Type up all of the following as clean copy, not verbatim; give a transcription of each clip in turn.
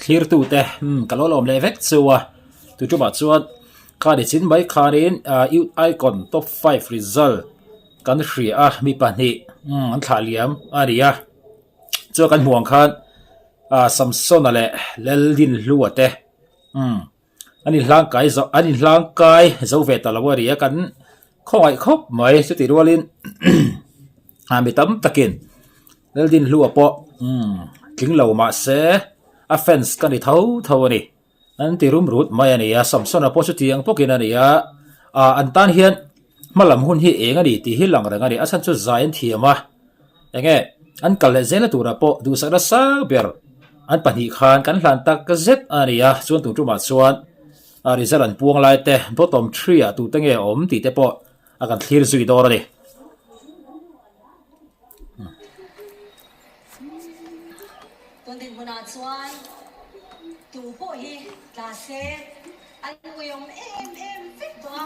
thlirtute umm ka lo lawm leh vek chu a tu tumah chuan kha ni chin mai khanin ah youth icon top five result kan hria a mi pahnih umm an thlah liam a ni a chuan kan hmuh ang khan ah Samsona leh Laldinhlua te umm. An inhlangkai zo an inhlangkai zo ve ta lo a ri a kan khawngaih khawp mai chutih rualin ah mi tam takin Laldinhlua pawh umm tling lo mahse a fans ka ni tho tho a ni an ti rum rut mai a ni a Samsona pawh chutiang bawkin a ni a ah an tan hian hma lam hun hi eng a ni tih hi lang reng a ni a chhan chu zai an thiam a. Enge an kal leh zel na turah pawh duhsakna sang ber an pahnih khan kan hlan tak zet a ni a, chuan tun tumah chuan a result an puang lai te bottom three ah tute nge awm tih te pawh a kan thlir zui dawn a ni. Tun dinhmunah chuan tu pawh hi tla se an uiawm em em vek tawh a.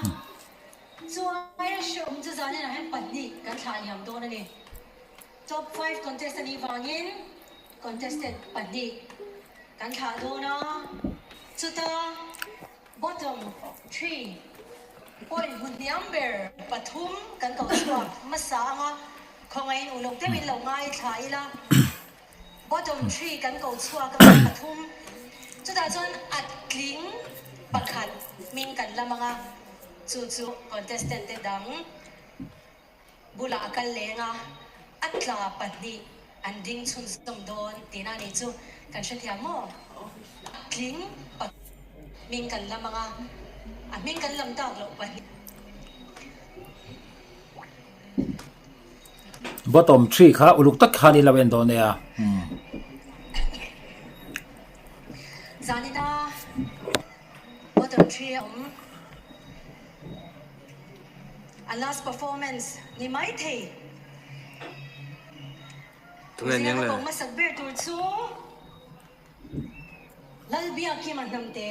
Chuai hreawm chu zanin ah hian pahnih kan thlah liam dawn a ni. Top five contest a nih vangin contestant pahnih kan thlah dawn a, chuta bottom three point hmu hniam ber pathum kan koh chhuak hmasa anga khawngaihin uluk deuhin lo ngaithla ila. Bottom three kan ko chhuak a pathum chutah chuan a tling pakhat hming kan lam ang a, chu chu contestant te dang bulah a kal leng a, a tla pahnih an ding chhunzawm dawn tihna a nih chu kan hrethiam maw? A tling pakhat hming kan lam ang a, a hming kan lam tak loh pahnih. Bottom three kha uluk tak khan in lo en dawn nia. Zanina bottom three a awm. A last performance ni mai thei. Tunge aniang le? Zirna hmasak ber tur chu. Lalbiakima hnamte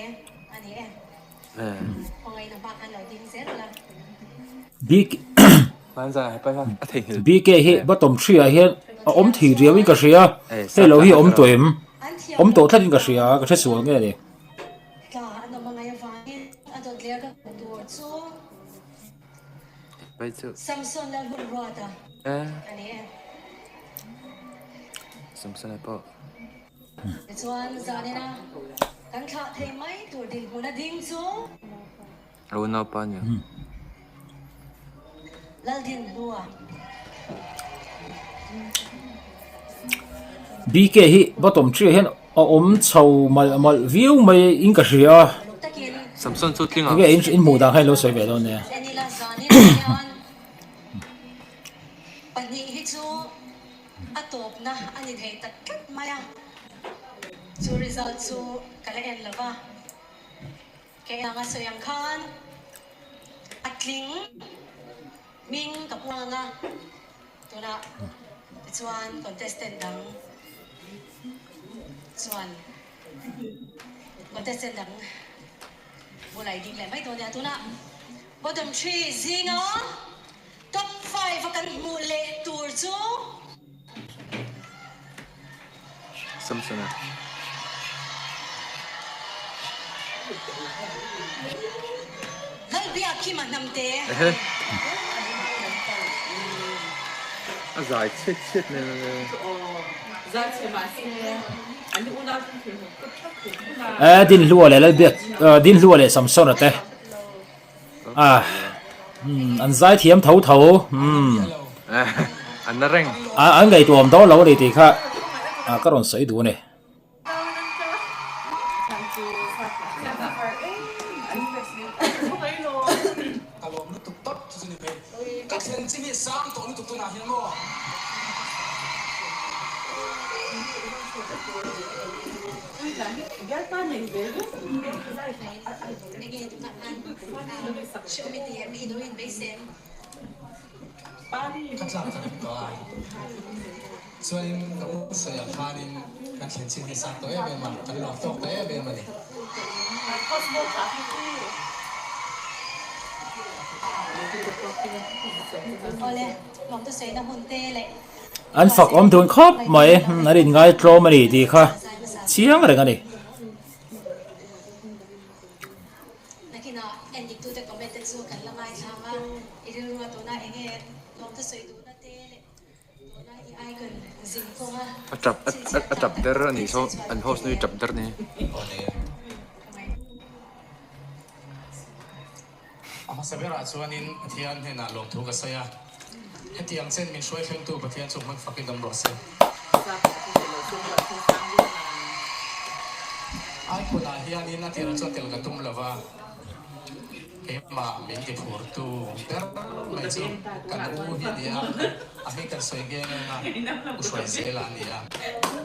a ni e. Khawngaihna hma khan lo ding zel ula. BK hi bottom three ah hian a awm thei riau in ka hria hei lo hi a awm tawh em awm tawh tlat in ka hria ka hre sual nge ni. Tla an awm angai avangin a dawt leh ka hmuh tur chu Samson Lalhunruata a ni e. Samsona pawh. Tichuan zanina kan thlah thei mai tur dinhmun a ding chu. A unaupa nia. Laldinhlua. BK hi bottom three ah hian a awm chho malh malh viau mai in ka hria a. Samson chu tling ang. Enge in hmuh dan kha in lo sawi ve dawn nia. Enila zanin hian pahnih hi chu. A tawpna a ni thei tak tlat mai a, chu result chu ka la en lo va, kei anga sawi ang khan a tling hming ka puang a, tunah tichuan contestant dang chuan contestant dang bulai ding leh mai dawn nia, tunah bottom three zinga. Top five a kan hmuh leh tur chu. Samsona. Lalbiakhima Hnamte. Ehe. A zai chhiat chhiat nen a le. Zai chhe mahse an unau chu thil hmuh kut thak thei thung a. Eh Dinhlua leh Lalbiak Dinhlua leh Samsona te. Ah an zai thiam tho tho umm an na reng an ngaihtuah awm dawn lo a ni tih kha ka rawn sawi duh a ni. Ka tlak ka rem tawh a, chuanin ka u sawiah khanin kan thlen chin hi sang tawh em em a, kan lawm tawk ta em em a ni. An fak awm dun khawp mai, an inngai tlawm a ni tih kha chiang reng a ni. chu kan la ngaithlang a, i rilrua tuna enge lawmte sawi duhna te leh tuna i icon zin kawnga A tap a tap der a nih saw an host nui tap der ni. A hmasa berah chuanin Pathian hnenah lawmthu ka sawi a, hetiang chen min hruai thlengtu Pathian chu hman fakin awm rawh se. Aikunah hianin a tirah chuan tel ka tum lo va, keimah min ti phurtu ber mai chu kan u hi a ni a, a hming kan sawi nghe nghe a, U Hruaizela a ni a.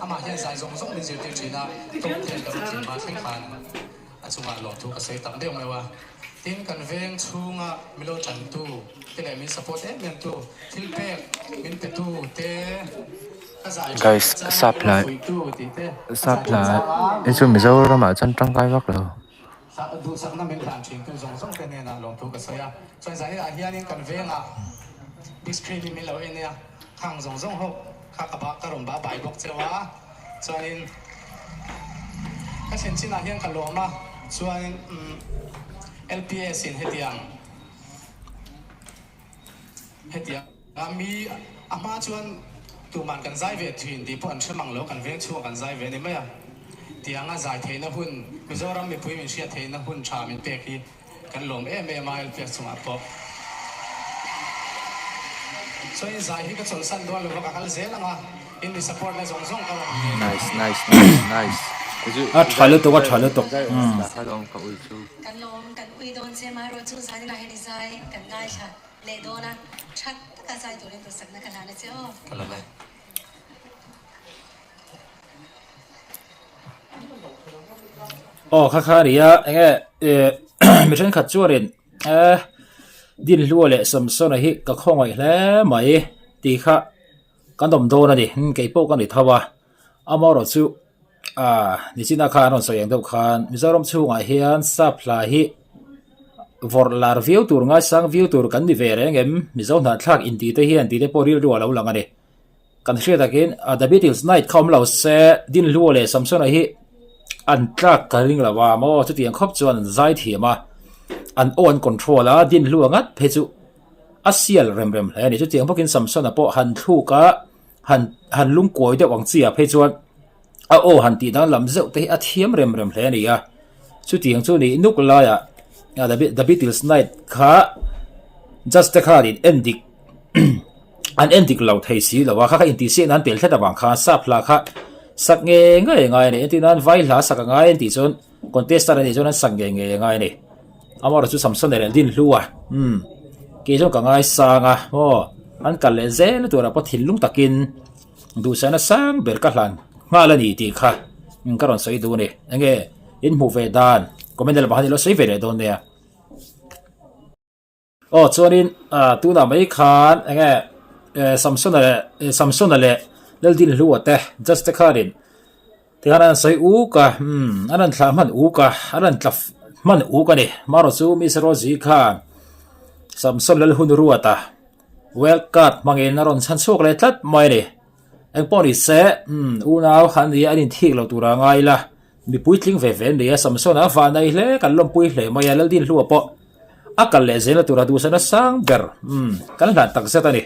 Amah hian zai zawng zawng min zirtir thin a, top ten ka rawn tling hma thleng khan. A chungah lawmthu ka sawi tam deuh meuh a, tin kan veng chhunga mi lo tantu te leh min support em em tu, thil pek min pe tu te, ka zai tha Guys, chang sap min hla lo fuih tu tih te, ka sap zai hla tha chang a. hi chu Mizoram ah chuan tangkai vak lo. Duhsakna min hlan thin tu zawng zawng te hnenah lawmthu ka sawi a, chuan zaninah hianin kan vengah big screen in min lo en a, khang zawng zawng ho kha ka ka rawn ba bai bawk cheu a. Chuanin ka thlen chinah hian ka lawm a, chuanin LPS in hetiang hetiang a mi a hma chuan tuman kan zai ve thin tih pawh an hre mang lo, kan veng chhungah kan zai ve a ni mai a, tianga zai theihna hun Mizoram mipui min hriat theihna hun tha min pek hi Kan lawm em em a LPS chungah pawh. Chuan zai hi ka chawlhsan dawn lova ka kal zel ang a, in mi support na zawng zawng ka rawn ngei Nice nice nice nice A tha lutuk a tha lutuk. Kan lawm kan ui dawn che amaherawh chu zaninah hian i zai kan ngaithla leh dawn a, tha taka zai turin duhsakna ka hlan a che aw. Ka lawm e. Aw kha kha a ni a enge eh mi thenkhat chuanin eh Dinhlua leh Samsona hi ka khawngaih hle mai tih kha kan awm dawn a ni kei pawh ka ni tho a amaherawh chu ah nichina khan an rawn sawi ang deuh khan Mizoram chhungah hian sap hla hi vawrh lar viau tur ngaisang viau tur kan ni ve reng em Mizo hnahthlak intih te hian tih te pawh rilru a lo lang a ni. Kan hriat takin The Beatles Night kha awm lo se Dinhlua leh Samsona hi an tlak ka ring lo a maw chutiang khawp chuan an zai thiam a an aw an control a Dinhlua ngat phei chu a sial rem rem hle a ni chutiang bawkin Samsona pawh han thluk a han han lungkuai deuh ang chi ah phei chuan a aw han tih danglam zeuh te hi a thiam rem rem hle a ni a chutiang chu nih nuk laiah The Beatles Night kha judge te khan in en dik an en dik lo thei si lo a kha kha intihsiakna an pel thlet avang khan sap hla kha sak ngei ngei a ngai a ni entir nan vai hla sak a ngai an tih chuan contestant a nih chuan an sak ngei ngei a ngai a ni amaherawhchu chu Samson leh Dinhlu a umm kei chuan ka ngaisang a maw an kal leh zel turah pawh thinlung takin duhsakna sang ber ka hlan nghal a ni tih kha ka rawn sawi duh a ni enge in hmuh ve dan comment lamah khan ilo sawi ve leh dawn nia. Aw chuanin ah tunah mai khan eng nge eh Samsona leh eh Samsona leh Laldinhlua te judge te khanin tikhan an sawi uk a umm an rawn thlah hman uk a an rawn tla hman uk a ni marawh chu Miss Rosie khan Samson Lalhunruata world card hmangin a rawn chhan chhuak leh tlat mai a ni engpawh ni se umm unau an ni a an inthik lo tura ngai ila Mi puitling ve ve nia Samsona a vah nei hle kan lawmpui hle mai a Laldinhlua pawh a kal leh zelna tura duhsana sang ber umm kan hlan tak zet a ni.